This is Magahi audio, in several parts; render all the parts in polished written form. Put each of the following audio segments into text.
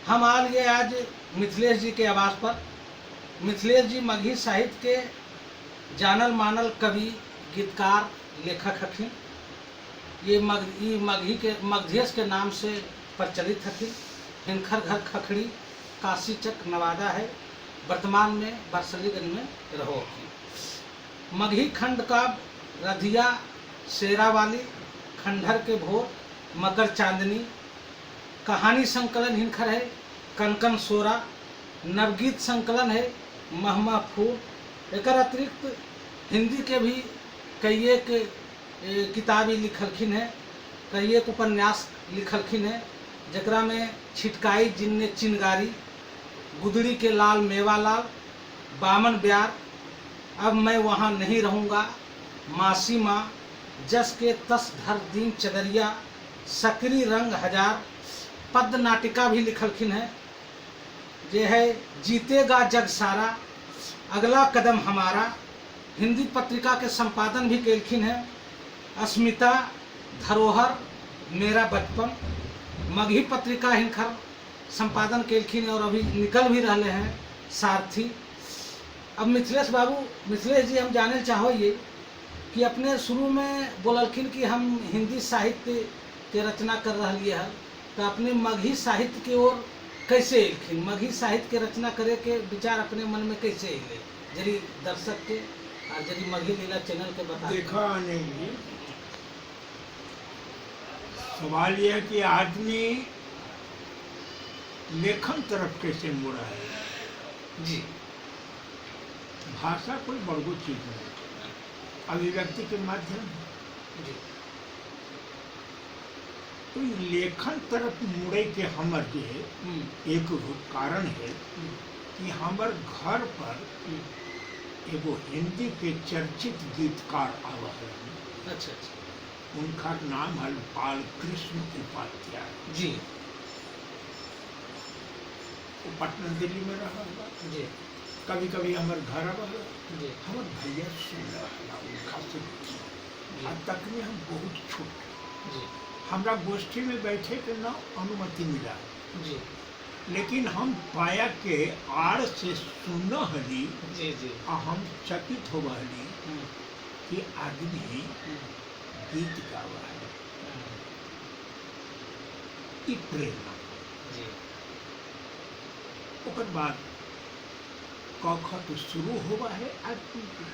हम आ लिए आज मिथिलेश जी के आवास पर। मिथिलेश जी मगही साहित्य के जानल मानल कवि, गीतकार, लेखक हथिन। ये मगही के मगधेश के नाम से प्रचलित हथिन। हिनखर घर खखड़ी काशीचक नवादा है, वर्तमान में बरसलीगंज में रहो हथिन। मगही खंड का रधिया, शेरावाली, खंडहर के भोर, मकर चांदनी, कहानी संकलन हिनखर है कनकन सोरा, नवगीत संकलन है महमा फूल। एकर अतिरिक्त हिंदी के भी कई एक किताबी लिखलखिन है, कई एक उपन्यास लिखलखिन है, जकरा में छिटकाई जिन्ने चिनगारी, गुदड़ी के लाल मेवा लाल, बामन ब्यार, अब मैं वहाँ नहीं रहूँगा, मासी माँ, जस के तस धर दीन चदरिया, सकरी रंग हजार, पद्य नाटिका भी लिखलखिन है, जे है जीतेगा जग सारा, अगला कदम हमारा। हिंदी पत्रिका के संपादन भी कैलखिन है, अस्मिता, धरोहर, मेरा बचपन। मगही पत्रिका हिनखर संपादन कैलखिन और अभी निकल भी रहे हैं सारथी। अब मिथिलेश बाबू, मिथिलेश जी, हम जाने चाहो ये कि अपने शुरू में बोललखिन कि हम हिंदी साहित्य के रचना कर रही है, तो अपने मगही साहित्य की ओर कैसे एलखिन? मगही साहित्य के रचना करे के विचार अपने मन में कैसे अले? जरी दर्शक के और जरी मगही लीला चैनल के बता। देखा नहीं, सवाल यह है कि आदमी लेखन तरफ कैसे मुड़ा है। जी, भाषा कोई बड़गो चीज नहीं, अभिव्यक्ति के माध्यम है। जी, तो लेखन तरफ मुड़े के हमर जे एक कारण है कि हमर घर पर एगो हिंदी के चर्चित गीतकार आवा है। अच्छा अच्छा। उनका नाम है बालकृष्ण उपाध्याय। जी, वो पटना दिल्ली में रहा हुआ। जी, कभी कभी हमारे घर आवा है। जी, हमारे भैया सुन रहा उनका से जी, तक में हम बहुत छोट। जी, हमरा गोष्ठी में बैठे के न अनुमति मिला। जी, लेकिन हम पाया के आड़ से सुन हली। जी जी, आ हम चकित हो हली कि आदमी गीत गावा है। ई प्रेरणा। जी, ओकर बाद क ख तो शुरू हुआ है आदमी के।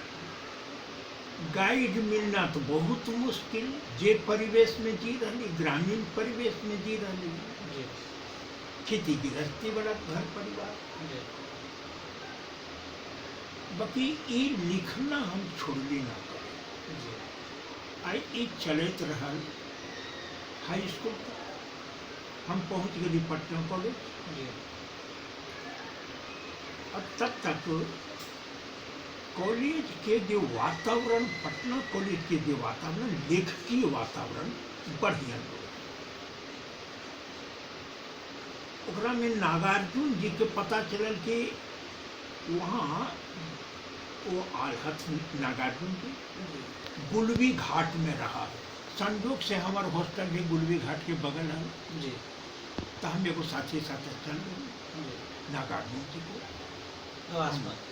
गाइड मिलना तो बहुत मुश्किल, जे परिवेश में जी रही, ग्रामीण परिवेश में जी रही, जी, खेती गृहस्थी वाला घर परिवार। जी, बाकी ई लिखना हम छोड़ली ना करें। जी, आई ई चलत रहल हाई स्कूल तक। हम पहुंच गए पटना कॉलेज। जी, अब तब तक कॉलेज के जो वातावरण, पटना कॉलेज के जो वातावरण, लेखकीय वातावरण बढ़िया हो। ओकरा में नागार्जुन जी के पता चलल कि वहाँ वो आल हथिन नागार्जुन जी गुलबी घाट में रहा। संजोग से हमार हॉस्टल भी गुलबी घाट के बगल है। जी, तो हम एगो साथी साथ चल गए जी, नागार्जुन जी को आवास पर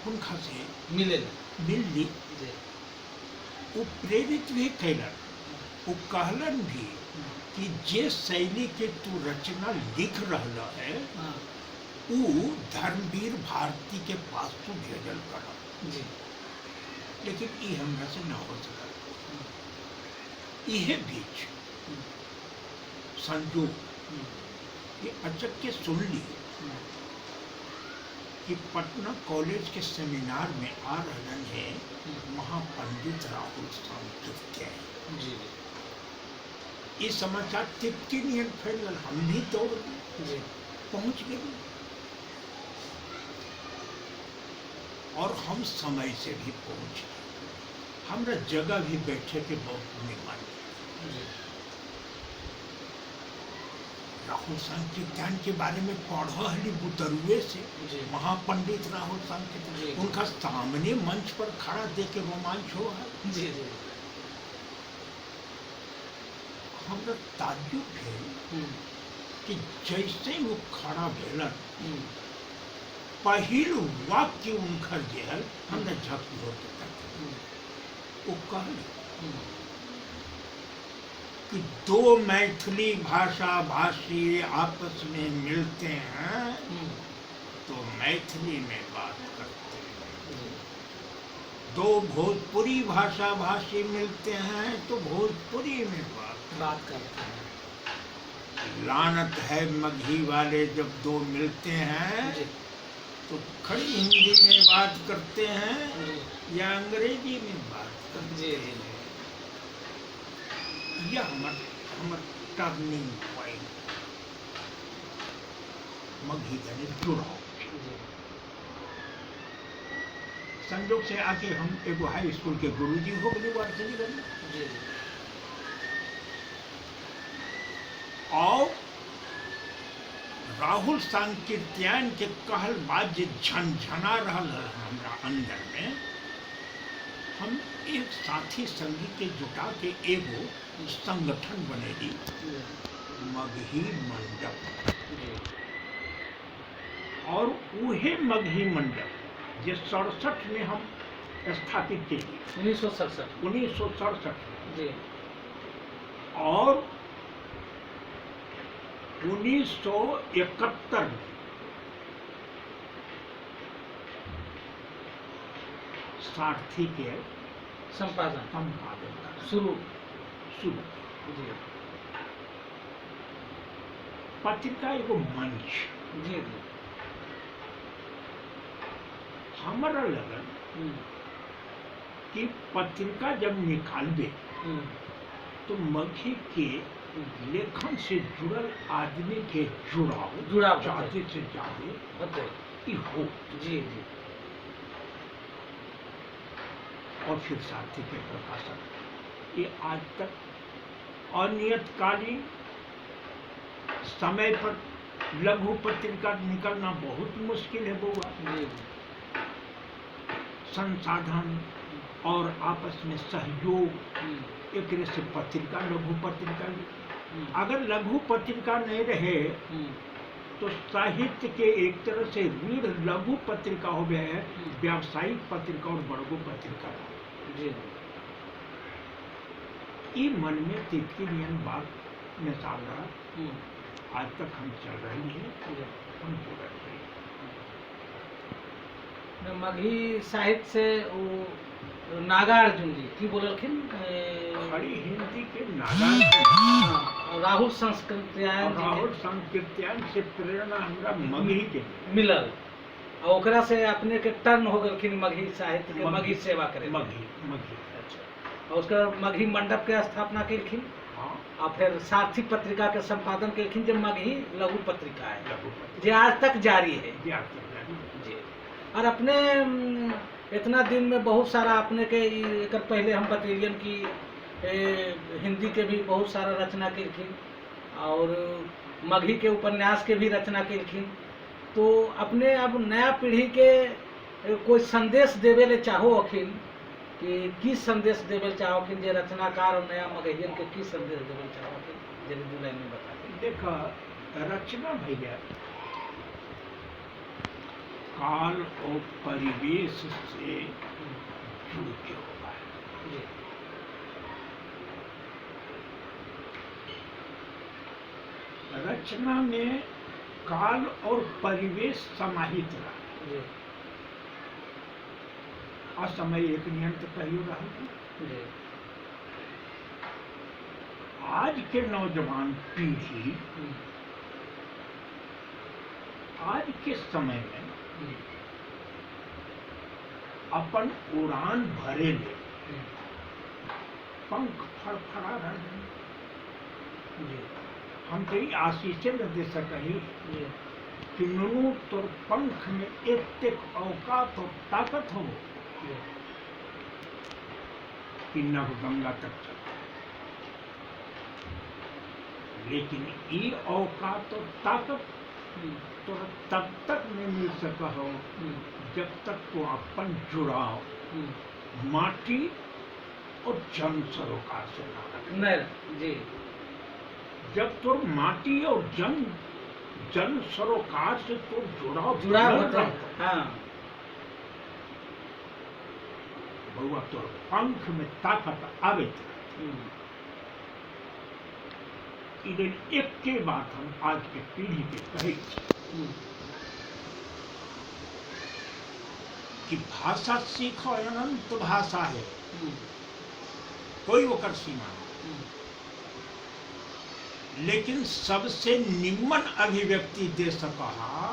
हुनका से मिले। मिल ली। जी, वो प्रेरित भी कैलन, वो कहलन भी कि जे शैली के तू रचना लिख रहल है, हाँ, ऊ धर्मवीर भारती के पास तू भेजल कर। जी, लेकिन ई हमरा से न हो सकल। इहे बीच संजोग कि अचक के सुन ली कि पटना कॉलेज के सेमिनार में आ रहलन है महापंडित राहुल सांकृत्यायन। जी, ये समाचार टिपकी नियन फैल गल। हम भी दौड़ गए, जी, पहुंच गए और हम समय से भी पहुंच गए। हमरा जगह भी बैठे के बहुत निमन। जी, राहुल सांकृत्यायन के बारे में पढ़ हली बुतरुए से। जी, महापंडित राहुल सांकृत्यायन, जी। उनका सामने मंच पर खड़ा देख के रोमांच हो है। जी जी, हमरा ताज्जुब भेल कि जैसे वो खड़ा भेलन पहिल वाक्य उनकर जे हल हमरा झकझोर के तक वो कहल कि दो मैथिली भाषा भाषी आपस में मिलते हैं तो मैथिली में बात करते हैं, दो भोजपुरी भाषा भाषी मिलते हैं तो भोजपुरी में बात करते हैं। लानत है मगही वाले जब दो मिलते हैं तो खड़ी हिंदी में बात करते हैं या अंग्रेजी में बात करते हैं। यह हमर टर्निंग पॉइंट मगही तने जुड़ाव। संजोग से आके हम एगो हाई स्कूल के गुरुजी हो गए वारसलीगंज। और राहुल सांकृत्यायन के कहल बात जे झनझना रहल हमरा अंदर में, हम एक साथी संगी के जुटा के एगो संगठन बनेली मगही मंडप। और उहे मगही मंडप जे 67 में हम स्थापित किए, 1967 जी। और 1971 में सारथी के संपादन शुरू जी। पत्रिका एगो मंच जी जी। हमारा लगन कि पत्रिका जब निकालबे तो मगही के लेखन से जुड़ल आदमी के जुड़ाव ज्यादा से ज्यादा हो जी जी। और फिर साथी के प्रकाशन ये आज तक अनियतकालीन समय पर लघु पत्रिका निकलना बहुत मुश्किल है बउआ। संसाधन और आपस में सहयोग एक से पत्रिका लघु पत्रिका, अगर लघु पत्रिका नहीं रहे तो साहित्य के एक तरह से रीढ़ लघु पत्रिका हो गया है, व्यावसायिक पत्रिका और बड़गो पत्रिका जी। ई मन में तितकी नियन बात में साल रहा, आज तक हम चल रही है, हम जुड़ रहे हैं। मगही साहित्य से वो नागार्जुन जी की बोललखिन खड़ी हिंदी के नागार्जुन राहुल सांकृत्यायन, राहुल सांकृत्यायन से प्रेरणा हमरा मगही के मिलल और ओकरा से अपने के टर्न हो गलखिन मगही साहित्य के मगही सेवा करे मगही मगही। अच्छा, और उसका मगही मंडप के स्थापना केलखिन। हाँ। और फिर सारथी पत्रिका के संपादन केलखिन जो मगही लघु पत्रिका है जे आज तक जारी है जे आज तक जारी जी। और अपने इतना दिन में बहुत सारा अपने के एक पहले हम बतैलियन कि हिंदी के भी बहुत सारा रचना केलखिन और मगही के उपन्यास के भी रचना केलखिन, तो अपने अब नया पीढ़ी के कोई संदेश देवे ले चाहो अखिन कि की संदेश देवे चाहो अखिन जे रचनाकार और नया मगहियन के की संदेश देवे चाहो अखिन जे दू लाइन में बता दें। देखा रचना भैया काल और परिवेश से जुड़ के होगा जी। रचना में काल और परिवेश समाहित रहा जी। असमय एक नियंत्र कहियो रहा जी। आज के नौजवान पीढ़ी आज के समय में अपन उड़ान भरे ले पंख फड़फड़ा रहे हैं जी। हम तो आशीष न दे सकही कि नुनू तोर पंख में एतेक औकात और ताकत हो कि नव गंगा तक चल, लेकिन ये औकात और ताकत तो तब तक नहीं मिल सका हो जब तक तो अपन जुड़ाव माटी और जन सरोकार से ना नहीं जी। जब तोर माटी और जन जन सरोकार से तोर जुड़ाव जुड़ाव बनल होता है। रहतो, हाँ। बउआ तोर पंख में ताकत आबैत। ई लेल एके बात हम आज के पीढ़ी के कहै छी कि भाषा सीखो, अनंत भाषा है, कोई ओकर सीमा नहीं, लेकिन सबसे निम्न अभिव्यक्ति दे सकहा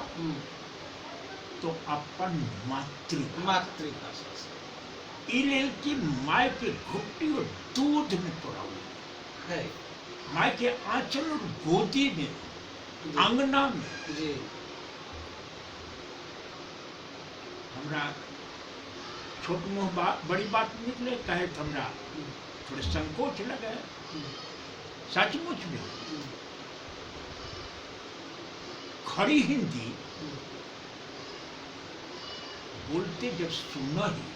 तो अपन मातृभाषा से। ई लेल कि my के घुट्टी और दूध में तोरा है, my के आंचल और गोदी में, अंगना में। जी। हमरा छोट मुँह बात बड़ी बात निकले कहे तो हमरा थोड़े संकोच लगे, सचमुच में खड़ी हिंदी बोलते जब सुन ही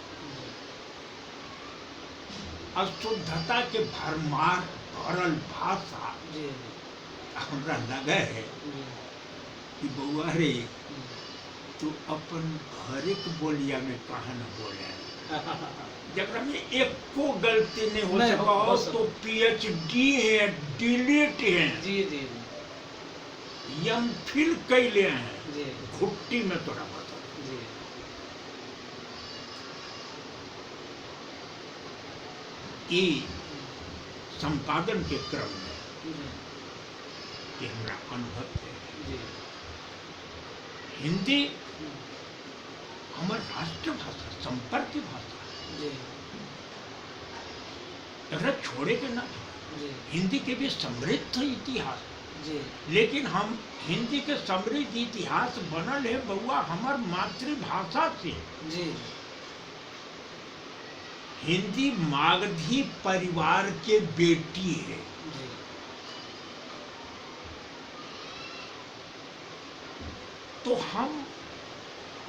अशुद्धता के भरमार भरल भाषा हमरा लगे है कि बउआ रे तू अपन घरे के बोलिया में कहाँ न बोले, जकरा में एको गलती नहीं हो सका हो तो पीएचडी है, डिलीट है, जी जी, एम फिल कैले हैं, घुट्टी में तोरा बता जी। ई संपादन के क्रम में ये हमरा अनुभव है। हिंदी हमार राष्ट्रभाषा, संपर्क भाषा, एकरा छोड़े के ना। हिंदी के भी समृद्ध इतिहास, लेकिन हम हिंदी के समृद्ध इतिहास बनल है बउआ हमार मातृभाषा से। हिंदी मागधी परिवार के बेटी है। तो हम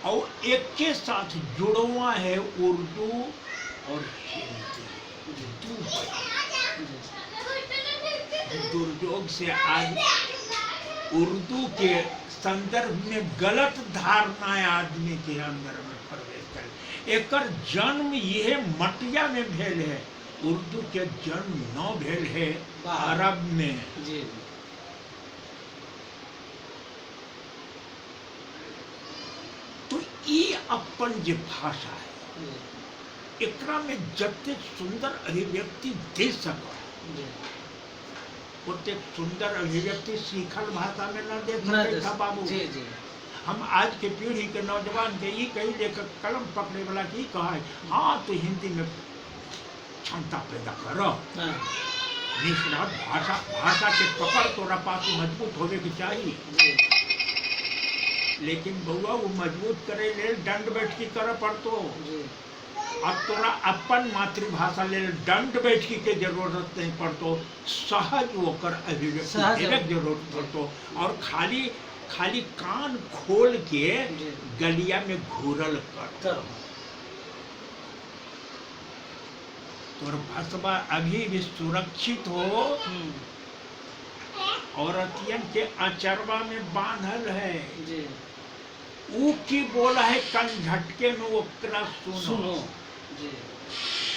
और एक के साथ जुड़वा है उर्दू और हिंदी। दुर्योग से आज उर्दू के संदर्भ में गलत धारणाएं आदमी के अंदर में प्रवेश कर। एकर जन्म यह मटिया में भेल है, उर्दू के जन्म न भेल है अरब में। जी। तो ई अपन जे भाषा है एकरा में जते सुंदर अभिव्यक्ति दे सक ओतेक सुंदर अभिव्यक्ति सीखल भाषा में न दे सकै था बाबू। जी जी। हम आज के पीढ़ी के नौजवान के ई कही लेकर कलम पकड़े वाला की कहा है, हाँ तो हिंदी में क्षमता पैदा करो, निष्णात भाषा भाषा के पकड़ तोरा पास मजबूत होवे के चाहिए। लेकिन बउआ वो मजबूत करे लेल दंड बैठकी करे पड़तो। अब तोरा अपन मातृभाषा लेल दंड बैठकी के जरूरत नहीं पड़तो, सहज होकर अभिव्यक्ति देने के जरूरत पड़तो। और खाली खाली कान खोल के गलिया में घूरल कर तोर भाषा अभी भी सुरक्षित हो। औरतियन के अचरवा में बांधल है, ऊ की बोला है कन झटके में ओकरा सुनो।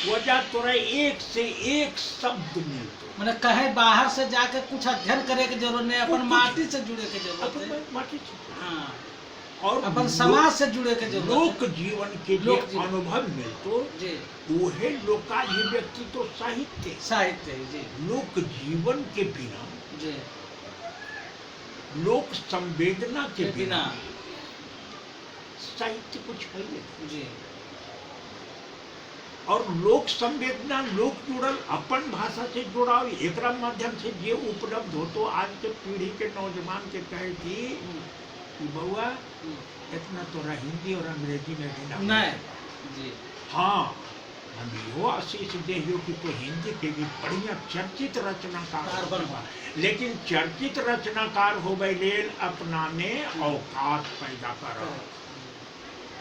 वजह तोरा एक से एक शब्द मिलतो, माने कहे बाहर से जाके कुछ अध्ययन करे के जरूरत नहीं, अपन माटी से जुड़े के जरूरत है, माटी से, हाँ, और अपन समाज से जुड़े के जरूरत, लोक जीवन के जो अनुभव मिलतो वह लोकाभिव्यक्ति तो साहित्य साहित्य जी। लोक जीवन के बिना जी, लोक संवेदना के बिना साहित्य कुछ है नहीं जी। और लोक संवेदना, लोक जुड़ल अपन भाषा से जुड़ाव एकरा माध्यम से जे उपलब्ध हो तो आज के पीढ़ी के नौजवान के कहे थी कि बउआ इतना तोरा हिंदी और अंग्रेजी में भी नहीं जी। हाँ, हम यो आशीष देहियो कि तो हिंदी के भी बढ़िया चर्चित रचनाकार बनवा, लेकिन चर्चित रचनाकार होवे लेल अपना में औकात पैदा कर,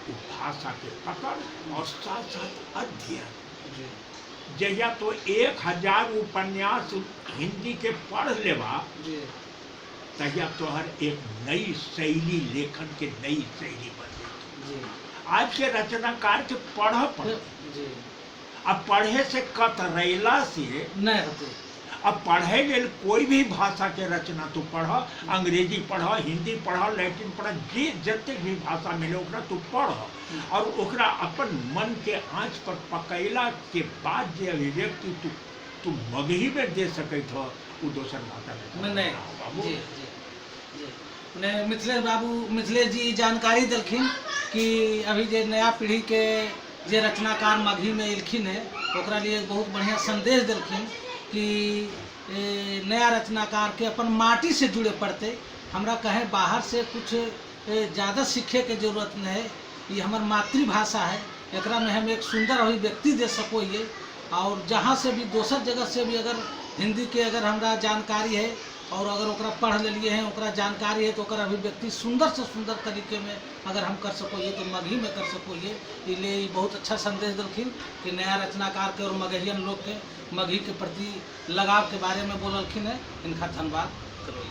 भाषा के पकड़ और साथ साथ अध्ययन। जहिया तो 1000 उपन्यास हिंदी के पढ़ लेबा जी तहिया तोहर एक नई शैली, लेखन के नई शैली बन जेतौ। जी आज के रचनाकार के पढ़ पड़तै। जी आ पढ़े से कतरैला से नहीं होते। अब पढ़े लेल कोई भी भाषा के रचना तू पढ़, अंग्रेजी पढ़, हिंदी पढ़, लैटिन पढ़, जे जतेक भी भाषा मिले ओकरा तू पढ़ और ओकरा अपन मन के आँच पर पकैला के बाद जे अभिव्यक्ति तू तू मगही में दे सकैत हो वो दोसर भाषा में में नहीं। बाबू। जी जी जी ने मिथिलेश बाबू, मिथिलेश जी जानकारी देलखिन कि अभी जे नया पीढ़ी के जे रचनाकार मगही में एलखिन है ओकरा लिए बहुत बढ़िया संदेश देलखिन कि नया रचनाकार के अपन माटी से जुड़े पड़ते। हमरा कहें बाहर से कुछ ज़्यादा सीखे के जरूरत नहीं है, ये हमार मातृभाषा है, एकरा में हम एक सुंदर अभिव्यक्ति दे सको ये। और जहाँ से भी दोसर जगह से भी अगर हिंदी के अगर हमरा जानकारी है और अगर ओकरा पढ़ लेलिए हैं, ओकरा जानकारी है तो ओकर अभिव्यक्ति सुंदर से सुंदर तरीके में अगर हम कर सको ये तो मगही में कर सको ये। इसलिए ई बहुत अच्छा संदेश देलखिन कि नया रचनाकार के और मगहियन लोग के मगही के प्रति लगाव के बारे में बोललखिन है। इनका धन्यवाद करो।